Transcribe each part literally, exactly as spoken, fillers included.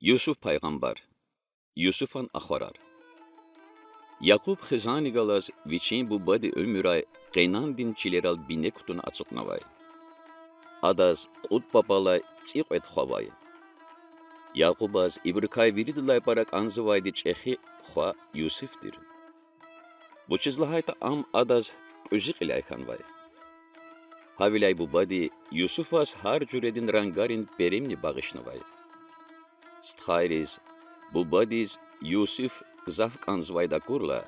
Юсуф пайгъамбар. Юсуфан ахварар. Якьуб хизанни галаз вичин бубади уьмуьрай Къенандин чилерал бине кутуна ацукьнавай. Адаз кьуд папалай цӀикьвед хва авай. Якьубаз ибурукай виридалай пара кӀанзавайди чӀехи хва Юсуф тир. Вучиз лагьайтӀа ам адаз кьуьзуь кьиляй хьанвай. Гьавиляй бубади Юсуфаз гьар жуьредин рангарин перемни багъишнавай. Стхайриз бубадиз Юсуф гзаф кӀанзавайди акурла,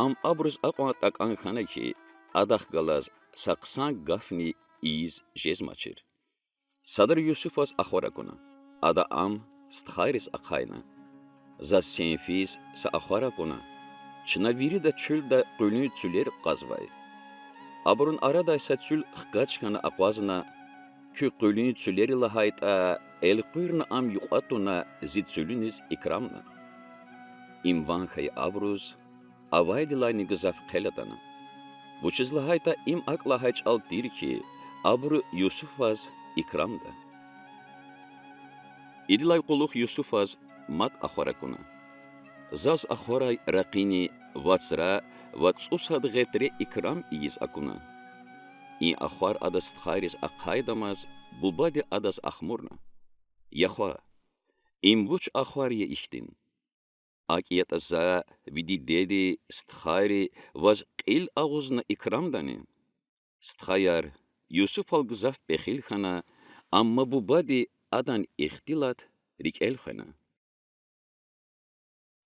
ам абуруз акьван такӀан хьана хьи, адахъ галаз са хъсан гафни ийиз жезмачир. Садра Юсуфаз ахвар акуна. Ада ам стхайриз ахъайна: Заз сенфиз са ахвар акуна. Чна вирида чуьлда къуьлуьн цуьлер кьазвай. Абурун арадай са цуьл хкаж хьана акъвазна, куь къуьлуьн цуьлери лагьайтӀа, элкъуьрна ам юкьва туна зи цуьлуьниз икрамна. Им ван хьайи абуруз авайдалайни гзаф хъел атана. Вучиз лагьайтӀа им акӀ лагьай чӀал тир хьи, абуру Юсуфаз икрамда. Идалай кьулухъ Юсуфаз мад ахвар акуна: Заз ахварай ракъини, вацра ва цӀусад гъетре икрам ийиз акуна. И ахвар ада стхайриз ахъайдамаз, бубади адаз ахмурна: Я хва, им вуч ахвар я ихьтин? АкӀ ятӀа за, ви дидеди, стхайри ваз кьил агъузна икрамдани? Стхаяр Юсуфал гзаф пехил хьана, амма бубади адан ихтилат рикӀел хвена.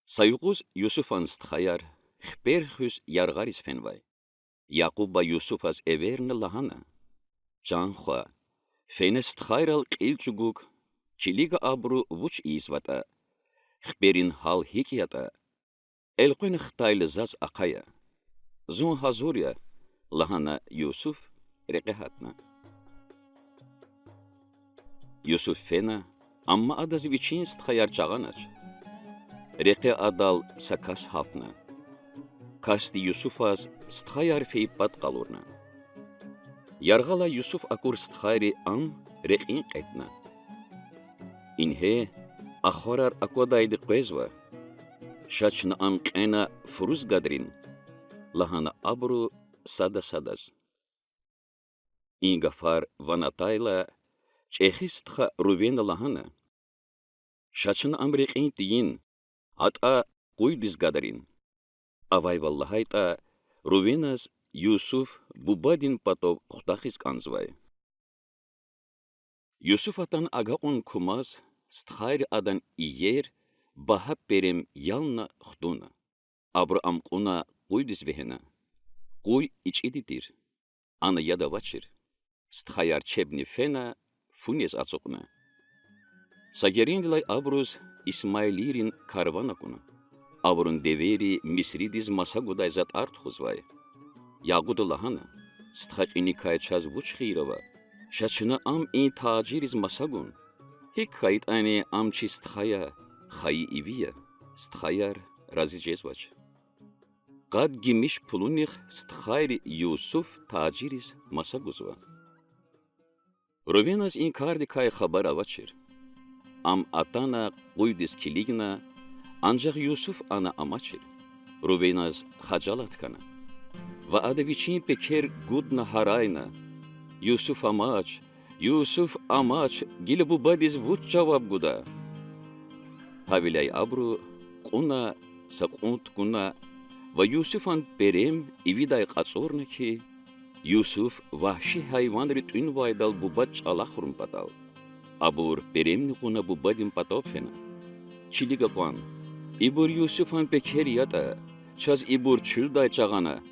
Са юкъуз Юсуфан стхаяр хипер хуьз яргъариз фенвай. Якьуба Юсуфаз эверна лагьана: Чан хва, фена стхайрал кьил чӀугу, килига абуру вуч ийизватӀа, хиперин гьал гьикӀ ятӀа, элкъвена хтайла заз ахъая. Зун гьазур я,— лагьана Юсуф рекье гьатна. Юсуф фена, амма адаз вичин стхаяр жагъанач. Рекье адал са кас гьалтна. Касди Юсуфаз стхаяр фейи пад къалурна. Яргъалай Юсуф акур стхайри ам рекьин кьетӀна. Ингье, ахварар аквадайди къвезва. Ша чна ам кьена фуруз гадрин,— лагьана абуру сада садаз. И гафар ван атайла, чӀехи стха Рувена лагьана: Ша чна ам рекьин тийин, гьатӀа къуйдиз гадарин. Авайвал лагьайтӀа, Рувеназ Юсуф бубадин патав хутахиз кӀанзавай. Юсуф атана агакьун кумаз, стхайри адан иер, багьа перем ялна хтӀунна. Абуру ам кьуна къуйдиз вегьена. Къуй ичӀиди тир, ана яд авачир. Стхаяр чебни фена, фу нез ацукьна. Са герендилай абуруз исмаилийрин карван акуна. Абурун девейри Мисридиз маса гудай затӀар тухузвай. Ягъуда лагьана: Стха кьиникай чаз вуч хийир ава? Ша чна ам и тажирриз маса гун. ГьикӀ хьайитӀани, ам чи стха я, хайи иви я. Стхаяр рази жезвач. Къад гимиш пулунихъ стхайри Юсуф тажирриз маса гузва. Рувеназ и кардикай хабар авачир. Ам атана къуйдиз килигна, анжах Юсуф ана амачир. Рувеназ хажалат хьана ва ада вичин пекер гудна гьарайна: Юсуф амач, Юсуф амач, гила бубадиз вуч жаваб гуда? Гьавиляй абуру кьуна, са кьун тукӀуна ва Юсуфан перем ивидай кьацӀурна хьи, Юсуф вагьши гьайванри тӀуьнвайдал бубад чӀалахъ хьун патал. Абур перемни кьуна бубадин патав фена. Килиг акван, ибур Юсуфан пекер ятӀа, чаз ибур чуьлдай жагъана,—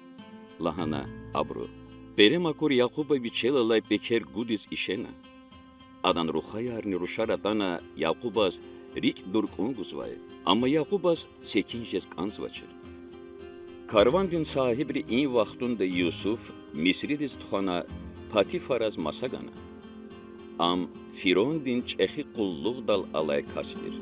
лагьана абуру. Перем акур Якьуба вичел алай пекер гудиз ишена. Адан рухваярни рушар атана Якьубаз рикӀ дуркӀун гузвай, амма Якьубаз секин жез кӀанзавачир. Карвандин сагьибри и вахтунда Юсуф Мисридиз тухвана Патифараз маса гана. Ам фиръавандин чӀехи къуллугъдал алай кас тир.